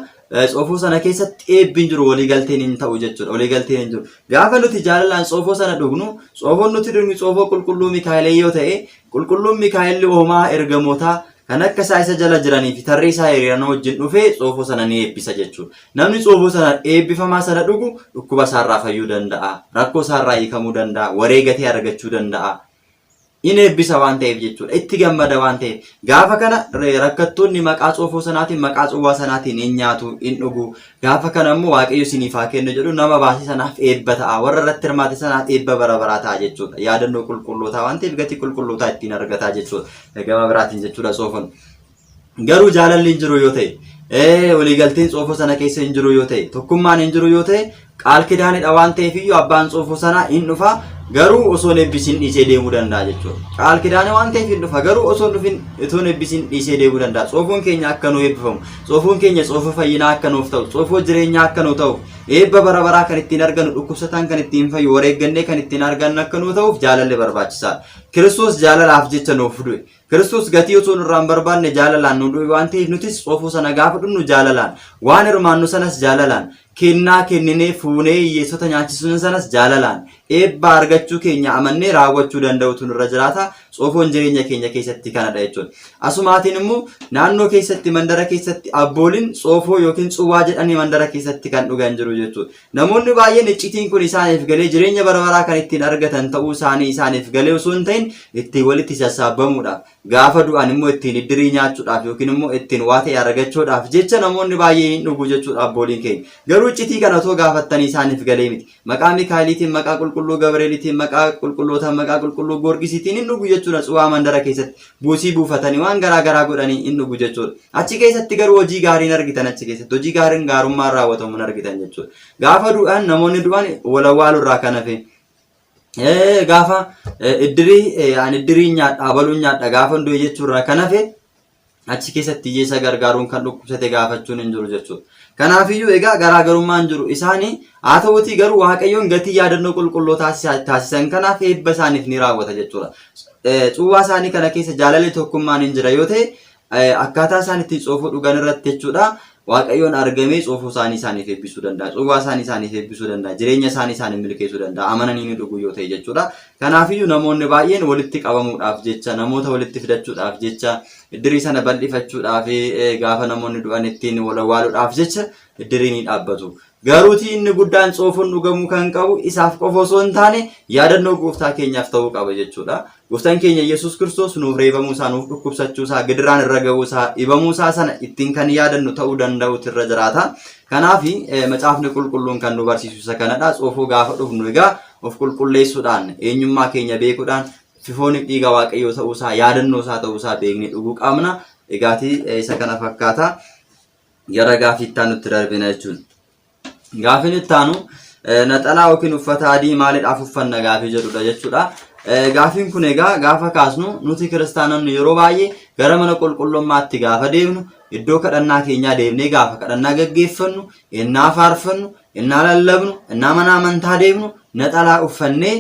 tsoofoo sana keessatti eebbi hin jiru waliigalteen hin ta'u jechuudha. Waliigalteen hin jiru. Gaafa nuti jaalalaan tsoofoo sana dhugnu tsoofoon nuti dhugnu tsoofoo qulqulluu Mikaa'elee yoo ta'e qulqulluun Mikaa'elli hoomaa ergamootaa kan akka isaa isa jala jiranii fi tarree isaa hiriiran wajjin dhufee tsoofoo sana ni eebbisa jechuudha. Namni tsoofoo sana eebbifamaa sana dhugu dhukkuba isaarraa fayyuu danda'a, rakkoo isaarraa hiikamuu danda'a, wareegatee argachuu danda'a. In eebbisa waan ta'eef jechuudha. Itti gammada waan ta'eef. Gaafa kana rakkattoonni maqaa tsoofoo sanaatiin maqaa tsuwwaa sanaatiin in nyaatu, in dhugu. Gaafa kana immoo Waaqayyo isiniif haa kennu jedhu nama baasee sanaaf eebba ta'a. Warra irratti hirmaate sanaaf eebba bara baraa ta'a jechuudha. Yaadannoo qulqullootaa waan ta'eef gatii qulqullootaa ittiin argataa jechuudha. Gama biraatiin jechuudha tsoofoon. Garuu jaalalli hin jiru yoo ta'e, waliigalteen tsoofoo sana keessa hin jiru yoo ta'e, tokkummaan hin jiru yoo ta'e, qaal kidaanidha waan ta'eef iyyuu abbaan tsoofoo sanaa hin dhufa garuu osoo hin eebbisiin dhiisee deemuu danda'a jechuudha. Qaal kidaane waan ta'eef hin dhufa garuu osoo hin dhufin itoo hin eebbisiin dhiisee deemuu danda'a. Tsoofoon keenya akka nu eebbifamu, tsoofoon keenya tsoofoo fayyinaa akka nuuf ta'u, tsoofoo jireenyaa akka nu ta'u, eebba bara baraa kan ittiin argannu, dhukkubsataan kan ittiin fayyu, wareeggannee kan ittiin argannu akka nu ta'uuf jaalalli barbaachisaadha. Kiristoos jaalalaaf jecha nuuf du'e. Kiristoos gatii osoo nurraa hin barbaanne jaalalaan nu du'e waan ta'eef nutis tsoofoo sana gaafa dhugnu jaalalaan, waan hirmaannu sanas jaalalaan, kennaa kenninee fuunee hiyyeessota nyaachisnu sanas jaalalaan, eebba argachuu keenya amannee raawwachuu danda'utu nurra jiraata. Tsoofoon jireenya keenya keessatti kanadha jechuudha. Asumaatiin immoo naannoo keessatti mandara keessatti abbooliin tsoofoo yookiin tsuwwaa jedhanii mandara keessatti kan dhugan jiru jechuudha. Namoonni baay'een iccitiin kun isaaniif galee jireenya bara baraa kan ittiin argatan ta'uu isaanii isaaniif galee osoo hin ta'in ittiin walitti sassaabbamuudhaaf gaafa du'an immoo ittiin iddirii nyaachuudhaaf yookiin immoo ittiin waa ta'e argachuudhaaf jecha namoonni baay'ee hin dhugu jechuudha abbooliin keenya. Garuu iccitii kana otoo gaafattanii isaaniif galee miti. Maqaa Mikaa'eliitiin, maqaa qulqulluu Gabreeliitiin, maqaa qulqullootaa, maqaa qulqulluu Goorgisiitiin hin dhugu jechuudha tsuwaa mandara keessatti. Buusii buufatanii waan garaa garaa godhanii hin dhugu jechuudha. Achi keessatti garuu hojii gaarii hin argitan achi keessatti. Hojii gaariin gaarummaan raawwatamu hin argitan jechuudha. Gaafa du'an namoonni du'an wal awwaaluu irraa kan hafe. Gaafa iddirii ani iddirii nyaadha abaluun nyaadha gaafa du'e jechuurraa kan hafe achi keessatti hiyyeessa gargaaruun kan dhukkubsate gaafachuun hin jiru jechuudha. Kanaafiyyuu egaa garaagarummaan jiru isaanii haa ta'uutii garuu Waaqayyoon gatii yaadannoo qulqulluu taasisan kanaaf eebba isaaniif ni raawwata jechuudha. Cuuwwaa isaanii kana keessa jaalalli tokkummaan hin jira yoo ta'e akkaataa isaan ittiin tsoofuu dhugan irratti jechuudha. Waaqayyoon argamee tsoofuu isaanii isaaniif eebbisuu danda'a. Cuuwwaa isaanii isaaniif eebbisuu danda'a. Jireenya isaanii isaaniif milkeessuu danda'a. Amananii ni dhugu yoo ta'e jechuudha. Kanaafiyyuu namoonni baay'een walitti qabamuudhaaf jecha, namoota walitti fidachuudhaaf jecha, iddirii sana bal'ifachuudhaaf gaafa namoonni du'an ittiin wal awwaaluudhaaf jecha iddirii ni dhaabbatu. Garuutii inni guddaan tsoofuun dhugamuu kan qabu isaaf qofa osoo hin taane yaadannoo gooftaa keenyaaf ta'uu qaba jechuudha. Gooftaan keenya Yesuus Kiristoos nuuf reebamuu isaa, nuuf dhukkubsachuu isaa, gidiraan irra ga'uu isaa, dhibamuu isaa sana ittiin kan yaadannu ta'uu danda'utu irra jiraata. Kanaaf macaafni qulqulluun kan nu barsiisu isa kanadha. Tsoofuu gaafa dhufnu egaa of qulqulleessuudhaan eenyummaa keenya beekuudhaan fooniif dhiiga Waaqayyoo ta'uu isaa yaadannoo isaa ta'uu isaa beeknee dhuguu qabna. Egaatii isa kana fakkaata. Gara gaafii itti aanutti darbina jechuudha. Gaafiin itti aanu naxalaa yookiin uffata adii maaliidhaaf uffanna gaafii jedhudha jechuudha. Gaafiin kun egaa gaafa kaasnu nuti kiristaanonni yeroo baay'ee gara mana qulqullummaatti gaafa deemnu iddoo kadhannaa keenyaa deemnee gaafa kadhannaa gaggeeffannu, ennaa faarfannu, ennaa lallabnu, ennaa mana amantaa deemnu naxalaa uffannee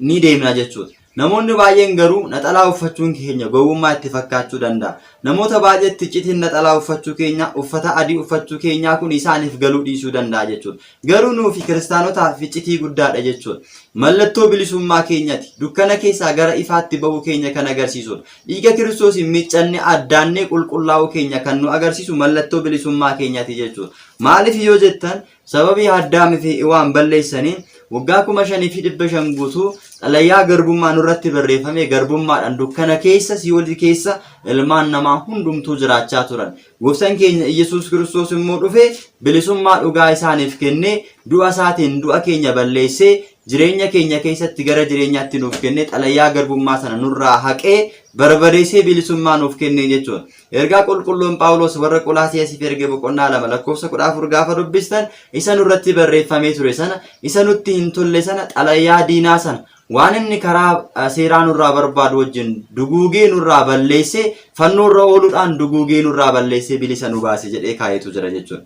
ni deemna jechuudha. Namoonni baay'een garuu naxalaa uffachuun keenya gowwummaa itti fakkaachuu danda'a. Namoota baay'eetti iccitiin naxalaa uffachuu keenya, uffata adii uffachuu keenyaa kun isaaniif galuu dhiisuu danda'a jechuudha. Garuu nuufi kiristaanotaaf iccitii guddaadha jechuudha. Mallattoo bilisummaa keenyati. Dukkana keessaa gara ifaatti bahuu keenya kan agarsiisudha. Dhiiga Kiristoosiin miiccanne addaannee qulqullaa'uu keenya kan nu agarsiisu mallattoo bilisummaa keenyati jechuudha. Maaliif yoo jettan Sababii Addaam fi Hiwaan balleessaniin waggaa 5,500 guutuu xalayaa garbummaa nurratti barreeffame garbummaadhaan dukkana keessa sii'oolii keessa ilmaan namaa hundumtuu jiraachaa turan. Gooftaan keenya Iyyasuus Kiristoos immoo dhufee bilisummaa dhugaa isaaniif kennee du'a isaatiin du'a keenya balleessee jireenya keenya keessatti gara jireenyaatti nuuf kennee xalayaa garbummaa sana nurraa haqee barbadeessee bilisummaa nuuf kennee jechuudha. Ergaa qulqulluun Phaawulos warra Qolaasiyaasiif erge boqonnaa 2 lakkoofsa 14 gaafa dubbistan isa nurratti barreeffamee ture sana isa nutti hin tolle sana xalayaa diinaa sana waan inni karaa seeraa nurraa barbaadu wajjin duguugee nurraa balleessee fannoorra ooluudhaan duguugee nurraa balleessee bilisa nu baase jedhee kaa'eetu jira jechuudha.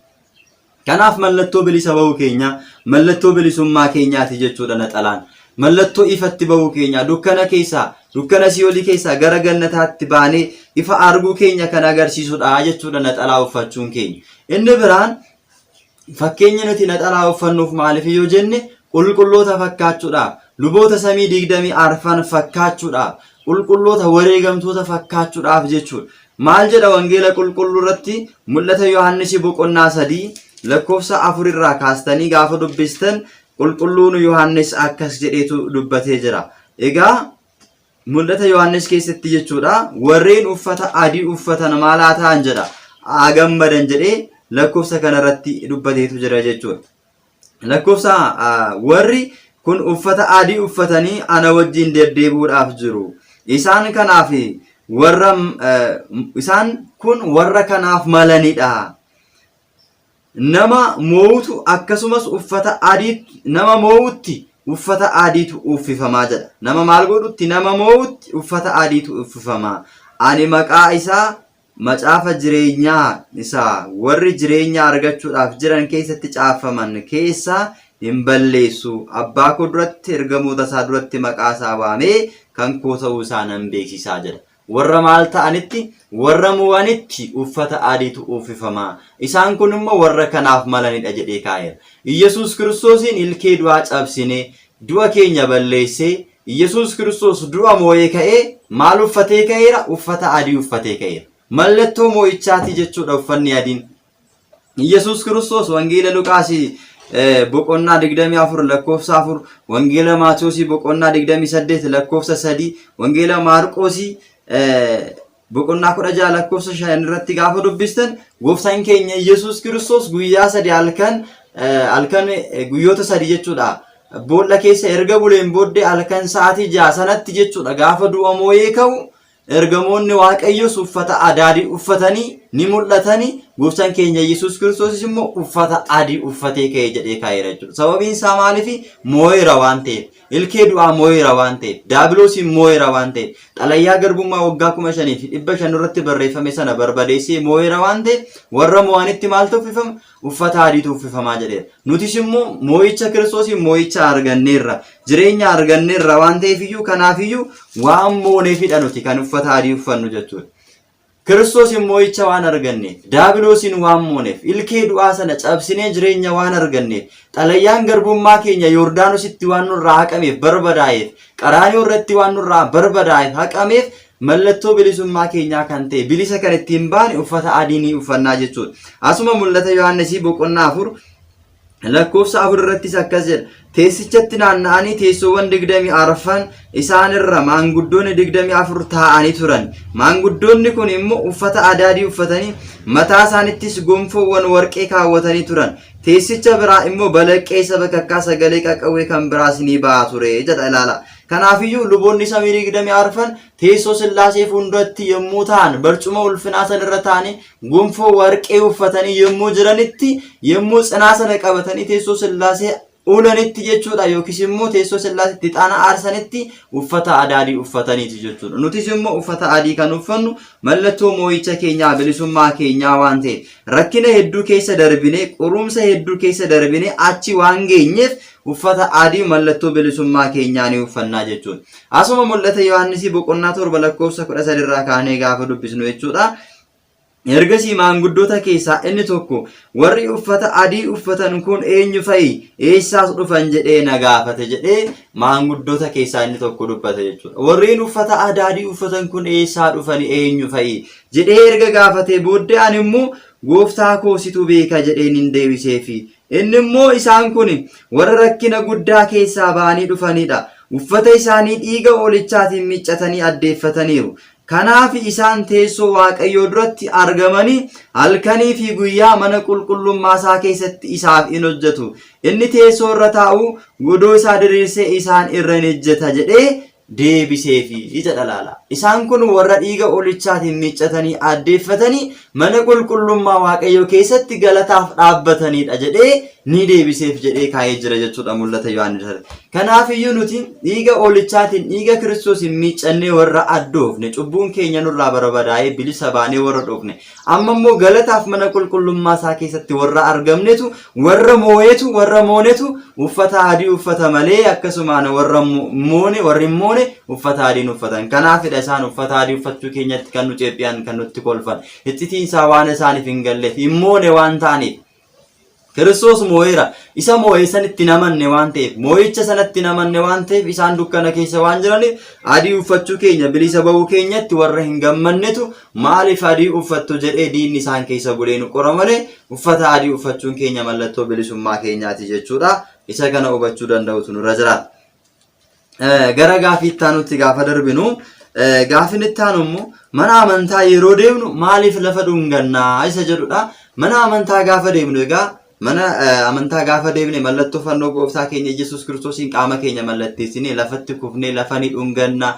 Kanaaf mallattoo bilisa ba'uu keenyaa, mallattoo bilisummaa keenyaati jechuudha naxalaan. Mallattoo ifatti ba'uu keenyaa, dukkana keessaa, dukkana sii'olii keessaa gara gannataatti baanee ifa arguu keenya kan agarsiisudha jechuudha naxalaa uffachuun keenya. Inni biraan fakkeenya nuti naxalaa uffannuuf maaliif yoo jenne qulqulloota fakkaachuudhaaf, luboota samii 24 fakkaachuudhaaf, qulqulloota wareegamtoota fakkaachuudhaaf jechuudha. Maal jedha wangeela qulqulluu irratti mul'ata Yohaannisi boqonnaa 3 lakkoofsa 4 irraa kaastanii gaafa dubbistan qulqulluun Yohaannis akkas jedheetu dubbatee jira. Egaa mul'ata Yohaannis keessatti jechuudha warreen uffata adii uffatan maal haa ta'an jedha haa gammadan jedhee lakkoofsa kanarratti dubbateetu jira jechuudha. Lakkoofsa warri kun uffata adii uffatanii ana wajjin deddeebi'uudhaaf jiru. Isaan kanaaf warra isaan kun warra kanaaf malanidha. Nama moo'utu akkasumas uffata adii nama moo'utti uffata adiitu uffifamaa jedha. Nama maal godhutti nama moo'utti uffata adiitu uffifamaa. Ani maqaa isaa Macaafa jireenyaa isa warri jireenya argachuudhaaf jiran keessatti caaffaman keessaa hin balleessu. Abbaa koo duratti, ergamoota isaa duratti maqaa isaa waamee kan koo ta'uu isaa nan beeksisaa jedha. Warra maal ta'anitti? Warra mo'anitti uffata adiitu uffifama. Isaan kun immoo warra kanaaf malanidha jedhee kaa'eera. Iyyasuus Kiristoosiin ilkee du'aa cabsinee, du'a keenya balleessee Iyyasuus Kiristoos du'a moo'ee ka'ee maal uffatee ka'eera? Uffata adii uffatee ka'eera. Mallattoo moo'ichaati jechuudha uffanni adiin. Iyyasuus Kiristoos Wangeela Luqaasii boqonnaa 24 lakkoofsa 4, Wangeela Maatiyoosii boqonnaa 28 lakkoofsa 3, Wangeela Maarqoosii boqonnaa 16 lakkoofsa 5 irratti gaafa dubbistan gooftaan keenya Iyyasuus Kiristoos guyyaa sadi halkan halkan guyyoota sadi jechuudha. Boolla keessa erga buleen booddee halkan sa'aatii 6 sanatti jechuudha gaafa du'a moo'ee ka'u Ergamoonni Waaqayyoos uffata adaadii uffatanii ni mul'atani, gooftaan keenya Yesuus Kiristoosis immoo uffata adii uffatee ka'e jedhee kaa'eera jechuudha. Sababiin isaa maaliifi? Moo'eera waan ta'eef, ilkee du'aa moo'eera waan ta'eef, daabiloosiin moo'eera waan ta'eef, xalayaa garbummaa waggaa 5500 irratti barreeffame sana barbadeessee moo'eera waan ta'eef, warra moo'anitti maaltu uffifama? Uffata adiitu uffifamaa jedheera. Nutis immoo moo'icha Kiristoosiin moo'icha arganneerra, jireenya arganneerra waan ta'eef iyyuu kanaaf iyyuu waan mooneefidha nuti kan uffata adii uffannu jechuudha. Kiristoosiin moo'icha waan arganneef, daabiloosiin waan mooneef, ilkee du'aa sana cabsinee jireenya waan arganneef, xalayyaan garbummaa keenya Yordaanositti waan nurraa haqameef barbadaa'eef, qaraanioo irratti waan nurraa barbadaa'eef haqameef mallattoo bilisummaa keenyaa kan ta'e bilisa kan ittiin baane uffata adii ni uffannaa jechuudha. Asuma mul'ata Yohaannisii boqonnaa 4 lakkoofsa 4 irrattis akkas jedha. Teessichatti naanna'anii teessoowwan 24 isaan irra maanguddoonni 24 taa'anii turan. Maanguddoonni kun immoo uffata adaadii uffatanii mataa isaanittis gonfoowwan warqee kaawwatanii turan. Teessicha biraa immoo balaqqeessa bakakkaa sagalee qaqawwee kan biraas ni ba'a ture jedha ilaala. Kanaafiyyuu luboonni samii 24 teessoo Sillaasee fuulduratti yommuu ta'an barcuma ulfinaa sanarra ta'anii gonfoo warqee uffatanii yommuu jiranitti yommuu cinaa sana qabatanii teessoo Sillaasee ulanitti jechuudha yookiis immoo teessoo Sillaaseetti ixaana aarsanitti uffata adaadii uffataniiti jechuudha. Nutis immoo uffata adii kan uffannu mallattoo moo'icha keenyaa bilisummaa keenyaa waan ta'eef rakkina hedduu keessa darbinee qorumsa hedduu keessa darbinee achi waan geenyeef Uffata adii mallattoo bilisummaa keenyaa ni uffannaa jechuudha. Asuma mul'ata Yohaannisii boqonnaa 7 lakkoofsa 13 irraa kaanee gaafa dubbisnu jechuudha. Ergasii maanguddoota keessaa inni tokko warri uffata adii uffatan kun eenyu fa'i eessaas dhufan jedhee na gaafate jedhee maanguddoota keessaa inni tokko dubbate jechuudha. Warreen uffata adaadii uffatan kun eessaa dhufani eenyu fa'i jedhee erga gaafatee booddee ani immoo gooftaa koo situ beeka jedheen hin deebiseefi. Inni immoo isaan kun warra rakkina guddaa keessaa ba'anii dhufanidha. Uffata isaanii dhiiga hoolichaatiin miiccatanii addeeffataniiru. Kanaaf isaan teessoo Waaqayyoo duratti argamanii halkanii fi guyyaa mana qulqullummaa isaa keessatti isaaf in hojjetu. Inni teessoo irra taa'u godoo isaa diriirsee isaan irra in ejjeta jedhee deebiseefi jedha laala. Isaan kun warra dhiiga hoolichaatiin miiccatanii addeeffatanii mana qulqullummaa Waaqayyoo keessatti galataaf dhaabbatanidha jedhee ni deebiseef jedhee kaa'ee jira jechuudha mul'ata Yohaannis irratti. Kanaaf iyyuu nuti dhiiga hoolichaatiin dhiiga Kiristoosiin miiccannee warra addoofne cubbuun keenya nurraa barbadaa'ee bilisa baanee warra dhufne amma immoo galataaf mana qulqullummaa isaa keessatti warra argamnetu warra moo'etu warra moonetu uffata adii uffata malee akkasumaan warra moone warri hin moone uffata adiin uffatan. Kanaafidha isaan uffata adii uffachuu keenyatti kan nu ceephi'an kan nutti kolfan. Iccitiin isaa waan isaaniif hin galleef hin moone waan ta'aniif. Kiristoos moo'eera. Isa moo'e sanitti hin amanne waan ta'eef, moo'icha sanatti hin amanne waan ta'eef isaan dukkana keessa waan jiraniif adii uffachuu keenya bilisa ba'uu keenyatti warra hin gammannetu maaliif adii uffattu jedhee diinni isaan keessa bulee nu qora malee uffata adii uffachuun keenya mallattoo bilisummaa keenyaati jechuudha. Isa kana hubachuu danda'utu nurra jiraata. Gara gaafii itti aanutti gaafa darbinu gaafiin itti aanu immoo mana amantaa yeroo deemnu maaliif lafa dhungannaa isa jedhudha. Mana amantaa gaafa deemnu egaa mana amantaa gaafa deemne mallattoo fannoo gooftaa keenya Yesuus Kiristoosiin qaama keenya mallatteessinee lafatti kufnee lafa ni dhunganna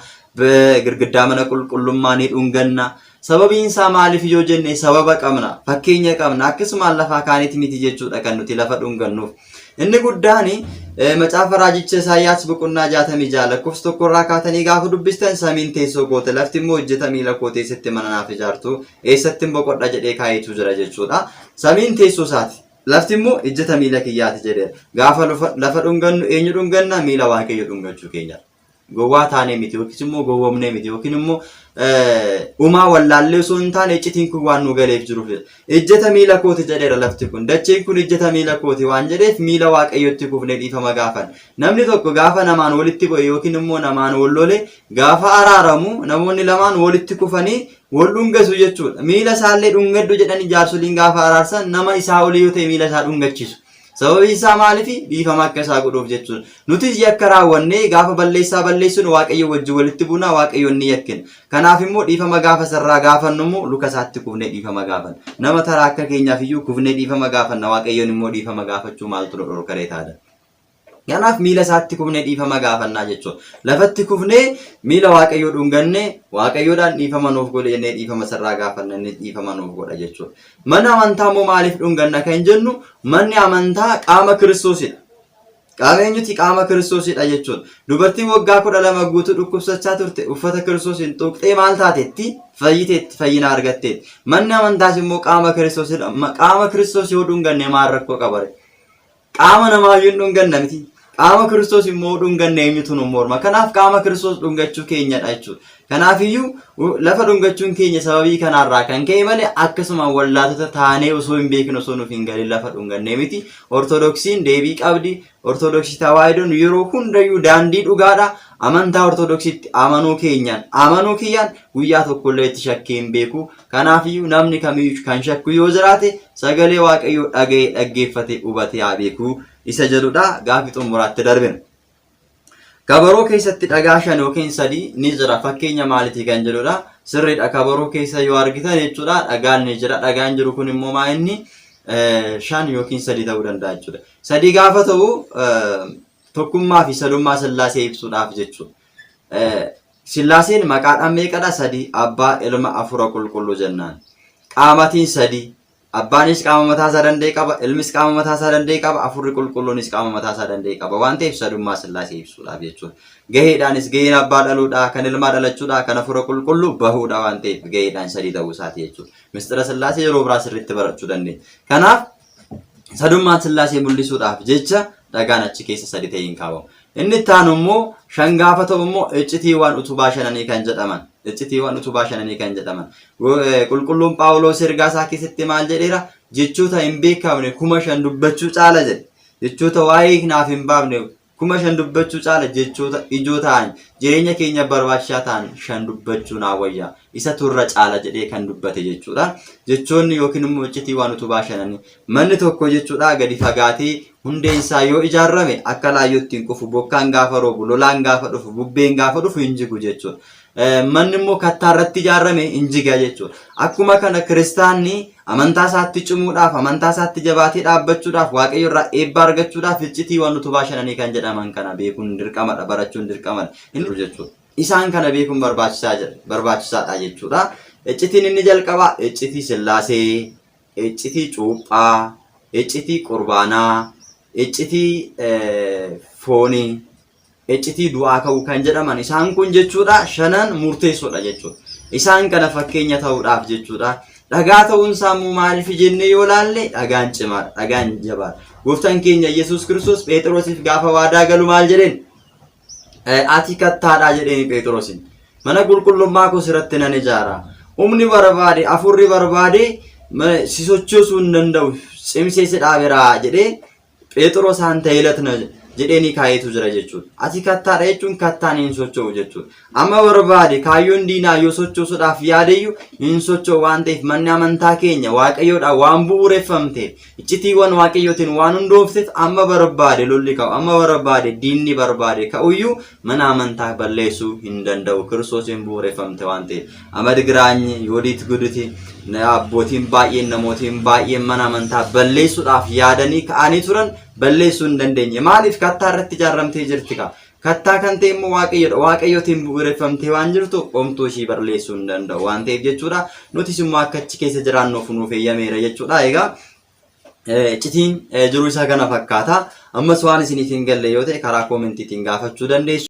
girgiddaa mana qulqullummaa ni dhunganna. Sababiin isaa maaliif yoo jenne sababa qabna fakkeenya qabna akkasumaan lafaa kaaniiti miti jechuudha kan nuti lafa dhungannuuf. Inni guddaan macaafa raajicha Isaayyaas boqonnaa 66 lakkoofsa tokko irraa kaatanii gaafa dubbistan samiin teessoo koote lafti immoo hojjeta miila koote eessatti mana naaf ijaartu eessatti boqodha jedhee kaayetu jira jechuudha. Samiin teessoo isaati. Lafti immoo ejjeta miila kiyyaati jedheera. Gaafa lafa dhungannu eenyu dhunganna miila Waaqayyo dhungachuu keenya. Gowwaa taanee miti yookiis immoo gowwoomnee miti yookiin immoo umaa wallaallee osoo hin taane iccitiin kun waan nu galeef jiruuf. Ejjeta miila kooti jedheera lafti kun. Dacheen kun ejjeta miila kooti waan jedheef miila Waaqayyootti kufnee dhiifama gaafan. Namni tokko gaafa namaan walitti bu'e yookiin immoo namaan wal lole gaafa araaramu namoonni lamaan walitti kufanii wal dhungasu jechuudha. Miila isaallee dhungadhu jedhanii jaarsoliin gaafa araarsan nama isaa olii yoo ta'e miila isaa dhungachiisu. Sababiin isaa maaliifi? Dhiifama akka isaa godhuuf jechuudha. Nutis yakka raawwannee gaafa balleessaa balleessinu Waaqayyo wajjin walitti buuna, Waaqayyoon ni yakkina. Kanaaf immoo dhiifama gaafa isarraa gaafannu immoo luka isaatti kufnee dhiifama gaafanna. Nama taraa akka keenyaaf iyyuu kufnee dhiifama gaafanna, Waaqayyoon immoo dhiifama gaafachuu maaltu nu dhorkaree taada? Kanaaf miila isaatti kufnee dhiifama gaafannaa jechuudha. Lafatti kufnee miila Waaqayyoo dhungannee Waaqayyoodhaan dhiifama nuuf godhe jennee dhiifama isarraa gaafanna inni dhiifama nuuf godha jechuudha. Mana amantaa immoo maaliif dhunganna kan jennu manni amantaa qaama Kiristoosidha. Qaama eenyuti? Qaama Kiristoosidha jechuudha. Dubartiin waggaa 12 guutuu dhukkubsachaa turte uffata Kiristoosiin tuqxee maal taatetti? Fayyiteetti, fayyina argatteetti. Manni amantaas immoo qaama Kiristoosidha. Qaama Kiristoos yoo dhunganne maal rakkoo qaba? Qaama namaayyuu hin dhunganna miti. Qaama Kiristoos immoo dhunganne eenyutu nu morma. Kanaaf qaama Kiristoos dhungachuu keenyadha jechuudha. Kanaafiyyuu lafa dhungachuun keenya sababii kanaarraa kan ka'e malee akkasuma wallaaltota taanee osoo hin beekin osoo nuuf hin galin lafa dhungannee miti. Ortodoksiin deebii qabdi. Ortodoksii Tawaahidoon yeroo hundayyuu daandii dhugaadha. Amantaa Ortodoksiitti amanuu keenyaan amanuu kiyyaan guyyaa tokkollee itti shakkee hin beeku. Kanaafiyyuu namni kamiyyuu kan shakku yoo jiraate sagalee Waaqayyoo dhaga'ee dhaggeeffatee hubatee haa beeku isa jedhudha. Gaaffii xumuraatti darbina. Kabaroo keessatti dhagaa shan yookiin sadii ni jira. Fakkeenya maalitii kan jedhudha. Sirriidha. Kabaroo keessa yoo argitan jechuudha dhagaan ni jira. Dhagaan jiru kun immoo maa inni shan yookiin sadii ta'uu danda'a jechuudha. Sadii gaafa ta'u tokkummaa fi sadummaa Sillaasee ibsuudhaaf jechuudha. Sillaaseen maqaadhaan meeqadha? Sadii. Abbaa, Ilma, Afuura Qulqulluu jennaan. Qaamatiin sadii. Abbaanis qaama mataa isaa danda'e qaba, Ilmis qaama mataa isaa danda'e qaba, Afuurri Qulqulluunis qaama mataa isaa danda'e qaba waan ta'eef sadummaa Sillaasee ibsuudhaaf jechuudha. Gaheedhaanis gaheen Abbaa dhaluudha, kan Ilmaa dhalachuudha, kan Afuura Qulqulluu bahuudha waan ta'eef gaheedhaan sadii ta'uu isaati jechuudha. Mistira Sillaasee yeroo biraa sirriitti barachuu dandeenya. Kanaaf sadummaan Sillaasee mul'isuudhaaf jecha dhagaan achi keessa sadi ta'ee hin kaawwamu. Inni itti aanu immoo shan gaafa ta'u immoo iccitiiwwan utubaa shananii kan jedhaman. Iccitiiwwan utubaa shananii kan jedhaman. Qulqulluun Phaawulos ergaa isaa keessatti maal jedheera? Jechoota hin beekamne 5000 dubbachuu caala jedhe. Jechoota waa'ee naaf hin baafne 5000 dubbachuu caala jechoota ijoo ta'an jireenya keenya barbaachisaa ta'an shan dubbachuu naa wayya. Isatu irra caala jedhee kan dubbate jechuudha. Jechoonni yookiin immoo iccitiiwwan utubaa shananii Manni tokko jechuudha gadi fagaatee hundeen isaa yoo ijaarame akka laayyootti hin kufu. Bokkaan gaafa roobu, lolaan gaafa dhufu, bubbeen gaafa dhufu hin jigu jechuudha. Manni immoo kattaa irratti ijaarame hin jiga jechuudha. Akkuma kana kiristaanni amantaa isaatti cimuudhaaf, amantaa isaatti jabaatee dhaabbachuudhaaf, Waaqayyo irraa eebba argachuudhaaf iccitiiwwan utubaa shananii kan jedhaman kana beekuun dirqamadha, barachuun dirqamadha. Inni jechuudha. Isaan kana beekuun barbaachisaadha jechuudha. Iccitiin inni jalqabaa iccitii Sillaasee, iccitii cuuphaa, iccitii qurbaanaa, iccitii foonii, iccitii du'aa ka'uu kan jedhaman isaan kun jechuudha shanan murteessoodha jechuudha. Isaan kana fakkeenya ta'uudhaaf jechuudha. Dhagaa ta'uun isaa immoo maaliif jennee yoo laalle dhagaan cimaadha, dhagaan jabaadha. Gooftaan keenya Yesuus Kiristoos Pheexiroosiif gaafa waadaa galu maal jedheen? Ati kattaadhaa jedheeni Pheexroosiin. Mana qulqullummaa koo sirratti nan ijaara. Humni barbaade, afurri barbaade si sochoosuu hin danda'u. Cimsee si dhaabeera jedhee Pheexroos aan ta'eelatna jedheeni kaayeetu jira jechuudha. Ati kattaadha jechuun kattaan hin socho'u jechuudha. Amma barbaade kaayyoon diinaa yoo sochoosuudhaaf yaadeyyuu hin socho'u waan ta'eef manni amantaa keenya waaqayyoodhaan waan bu'uureffamteef Iccitiiwwan Waaqayyootiin waan hundoofteef amma barbaade lolli ka'u, amma barbaade diinni barbaade ka'uyyuu mana amantaa balleessuu hin danda'u. Kiristoosiin bu'uureffamte waan ta'eef. Amad Giraanyi, Yoodiit Guditi, abbootiin baay'een, namootiin baay'een mana amantaa balleessuudhaaf yaadanii ka'anii turan balleessuu hin dandeenye. Maaliif kattaa irratti ijaarramtee jirti kaa? Kattaa kan ta'e immoo Waaqayyodha. Waaqayyootiin bu'uureffamtee waan jirtu homtuu ishii balleessuu hin danda'u waan ta'eef jechuudha. Nutis immoo akka achi keessa jiraannuuf nuuf eeyyameera jechuudha. Egaa iccitiin jiruu isaa kana fakkaata. Ammas waan isiniif hin galle yoo ta'e karaa koomentiitiin gaafachuu dandeessu.